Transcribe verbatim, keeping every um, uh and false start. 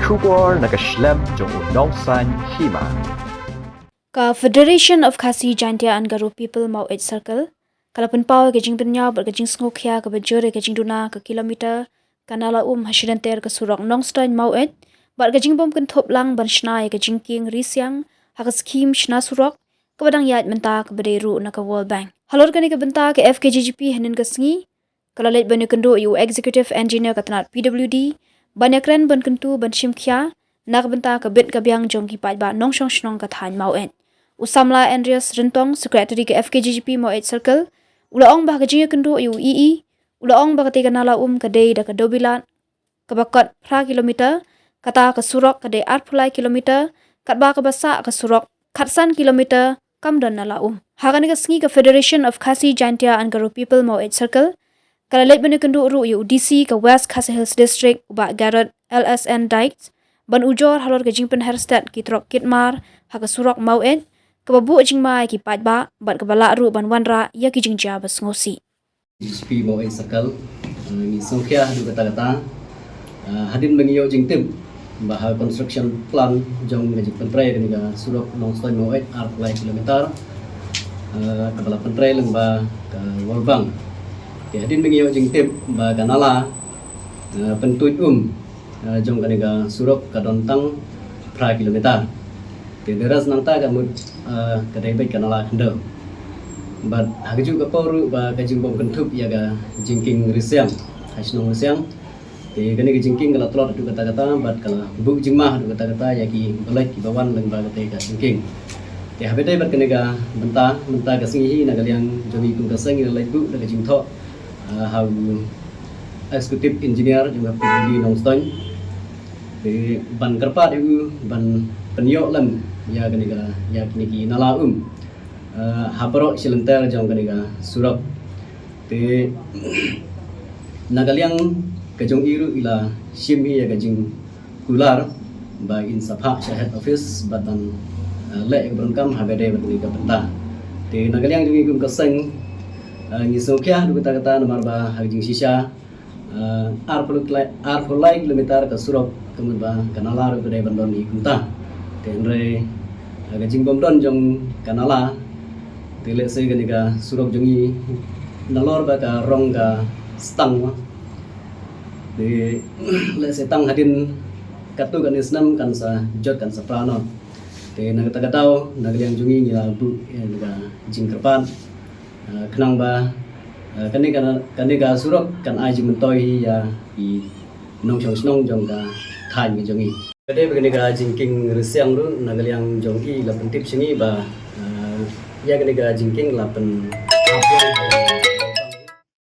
Khubor na ka shlem jong u nongsan hima. Ka Federation of Khasi Jaintia and Garo People Maweit Circle ka la pynpaw ïa ka jingpynïaw bad ka jingsngewkhia kaba jur ïa ka jingduna ka kilometer ka nala um ha shilynter ka surok Nongstoiñ Maweit bad ka jingbym kynthup lang ban shna ïa ka jingkieng risiang ha ka skhim shna surok kaba dang ïaid mynta kaba dei ruh na ka World Bank. Halor kane ka bynta ka F K J G P hynnin ka sngi ka la leit ban ïakynduh ïa u Executive Engineer ka tnat P W D ban ïakren ban kyntu ban shim khia na ka bynta ka bit ka biang jong ki paidbah nongshong shnong ka thaiñ Maweit. U samla Andreas Ryntong, Secretary ka F K J G P Maweit Circle, u la ong ba ha ka jingïakynduh ïa u E E, u la ong ba katei ka nala um ka dei da ka dewbilat kaba kot phra kilometer, kata ka surok ka dei arphew lai kilometer, katba kaba sah ka surok khatsan kilometer kam don nala um. Ha kane ka sngi ka Federation of Khasi Jaintia and Garo People Maweit Circle ka la leit ban ïakynduh ruh ïa u D C ka West Khasi Hills District, u Bah Garod L S N Dykes, ban ujor halor ka jingpynher stet ki trok kit mar ha ka surok Maweit kaba buh jingma ïa ki paidbah bad kaba lah ruh ban wanrah ïa ki jingjia ba sngewsih. G P Maweit Circle, eh, ngi sngewkhia haduh katta katta, eh, hadien ba ngi ïoh jingtip ba ha construction plan jong ka jingpyntrei kane ka surok Nongstoiñ Maweit arphew lai kilometer, eh, kaba la pyntrei lyngba ka World Bank. Te hadien ba ngi ïoh jingtip ba ka nala, eh, pyntuid um, eh, jong kane ka surok ka don tang phra kilometer. Te dei ras nangta ka mut, eh, ka dei beit ka nala khyndew. Bad ha kajuh ka por ruh ba ka jingbym kynthup ïa ka jingkieng risiang ha shnong risiang. Te kane ka jingkieng ka la tlot haduh katta katta bad ka la buh jingma haduh katta katta ïa ki ba leit ki ba wan lyngba katei ka jingkieng. Te haba ïadei bad kane ka bynta, mynta ka sngi hi na ka liang jong ngi kum ka seng ngi la leit buh da ka jingthoh, eh, ha u Executive Engineer jong ka P W D Nongstoiñ. Te ban kyrpad ïa u ban pynïoh lem ïa kane ka, ïa kine ki nala um, eh, ha baroh shilynter jong kane ka surok. Te na ka liang ka jong i ruh i la shim hi ïa ka jingkular ba in sa phah sha head office bad ban, eh, leh ïa ka burom kam haba ïadei bad kane ka bynta. Te na ka liang jong ngi kum ka seng, eh, ngi sngewkhia haduh katta katta namar ba ha ka jingshisha, eh, arphew lai, arphew lai kilometer ka surok ka mut ba ka nala ruh ka dei ban don hi kumta. Te hynrei, eh, ka jingbym don jong ka nala, te lehse kane ka surok jong ngi nalor ba ka rong ka stang mo. Te lehse tang hadien katto katne snem kan sa jot kan sa pra noh. Te na kata ka daw na ka liang jong ngi ngi la buh, eh, ka jingkyrpad, eh, khnang ba, eh, kane ka, kane ka surok kan ai jingmyntoi hi ïa ki nongshong shnong jong ka thaiñ ka jong ngi. Ka dei ba kane ka jingkieng risiang ruh na ka liang jong i la pyntip sha ngi ba, eh, ïa kane ka jingkieng la pyn